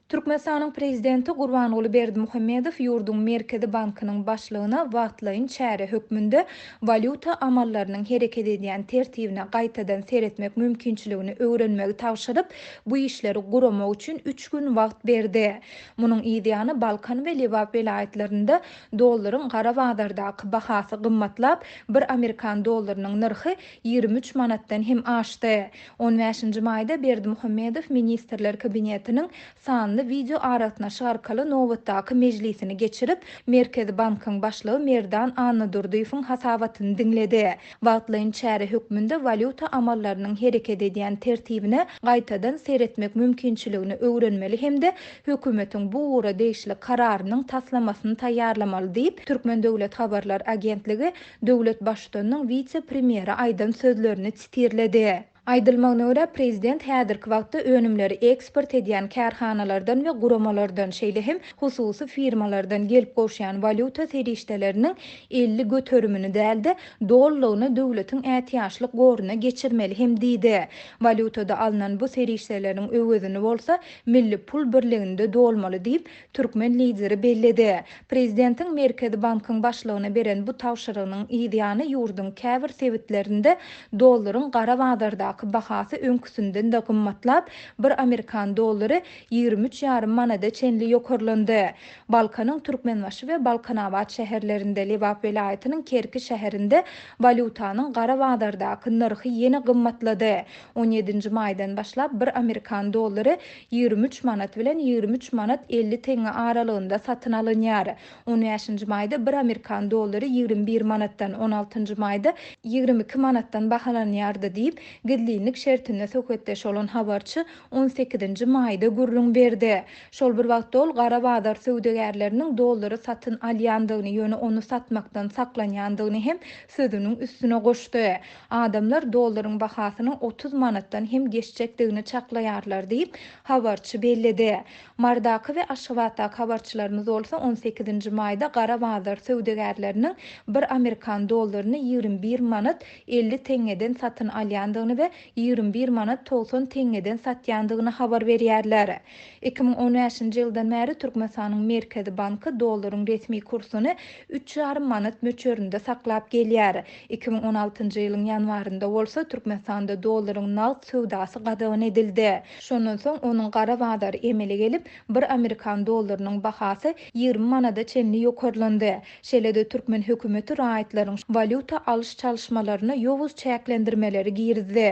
Türkmenistanyň Prezidenti Gurbanguly Berdimuhamedow ýurduň Merkezi bankynyň başlygyna wagtlaýyn çäre hökmünde walýuta amallarynyň hereket edýän tertibine gaýtadan seretmek mümkinçiligini öwrenmegi tabşyryp, bu işleri guramak üçin üç gün wagt berdi. Munuň yzýany Balkan we Lebap welaýatlarynda dollaryň gara bazardaky bahasy gymmatlap, bir amerikan dollarynyň nyrhy 23 manatdan hem aşdy. On bäşinji maýda Berdimuhamedow Ministrler Kabinetiniň sanly wideoaragatnaşyk arkaly nobatdaky mejlisini geçirip, Merkezi bankyň başlygy Merdan Annadurdyýewiň hasabatyny diňledi. Wagtlaýyn çäre hökmünde walýuta amallarynyň hereket edýän tertibine gaýtadan seretmek mümkinçiligini öwrenmeli hem-de hökümetiň bu ugra degişli kararynyň taslamasyny taýýarlamaly diýip, Türkmen döwlet habarlar agentligi döwlet Baştutanynyň wise-premýere aýdan sözlerini sitirledi. Aýdylmagyna görä, prezident häzirki wagtda önümleri eksport edýän kärhanalardan we guramalardan, şeýle hem hususy firmalardan gelip gowşýan walýuta serişdeleriniň 50 göterimini däl-de, dolulygyna döwletiň ätiýaçlyk goruna geçirmeli hem diýdi. Walýutada alnan bu serişdeleriň öwezini bolsa milli pul birliginde dolmaly diýip, Türkmen Lideri belledi. Prezidentiň Merkezi bankyň başlygyna beren bu tabşyrygynyň yzýany ýurduň käbir sebitlerinde dollaryň gara bazardaky bahasy öňküsinden-de gymmatlap, bir amerikan dollary 23 ýarym manada çenli ýokarlandy. Balkanyň Türkmenbaşy we Balkanabat şäherlerinde, Lebap welaýatynyň Kerki şäherinde walýutanyň gara bazardaky nyrhy ýene gymmatlady. On ýedinji maýdan başlap bir amerikan dollary 23 manat bilen 23 manat 50 teňňe aralygynda satyn alynýar. On bäşinji maýda bir amerikan dollary 21 manatdan, on altynjy maýda 22 manatdan bahalanýardy diýip, gizlinlik şertinde söhbetdeş bolan habarçy on sekizinji maýda gürrüň berdi. Şol bir wagtda ol gara bazar söwdagärleriniň dollary satyn alýandygyny, ýöne ony satmakdan saklanýandygyny hem sözüniň üstüne goşdy. Adamlar dollaryň bahasynyň 30 manatdan hem geçjekdigini çaklaýarlar diýip, habarçy belledi. Marydaky we Aşgabatdaky habarçylarymyz bolsa on sekizinji maýda gara bazar söwdagärleriniň bir amerikan dollaryny 21 manat 50 teňňeden satyn alýandygyny we 21 manat 90 teňňeden satýandygyny habar berýärler. 2015-nji ýyldan bäri Türkmenistanyň Merkezi banky dollaryň resmi kursuny üç ýarym manat möçberinde saklap gelýär. 2016-njy ýylyň ýanwarynda bolsa Türkmenistanda dollaryň nagt söwdasy gadagan edildi. Şondan soň onuň gara bazary emele gelip, bir amerikan dollarynyň bahasy 20 manada çenli ýokarlandy. Şeýle-de türkmen hökümeti raýatlaryň walýuta alyş-çalyşmalaryna ýowuz çäklendirmeleri girizdi.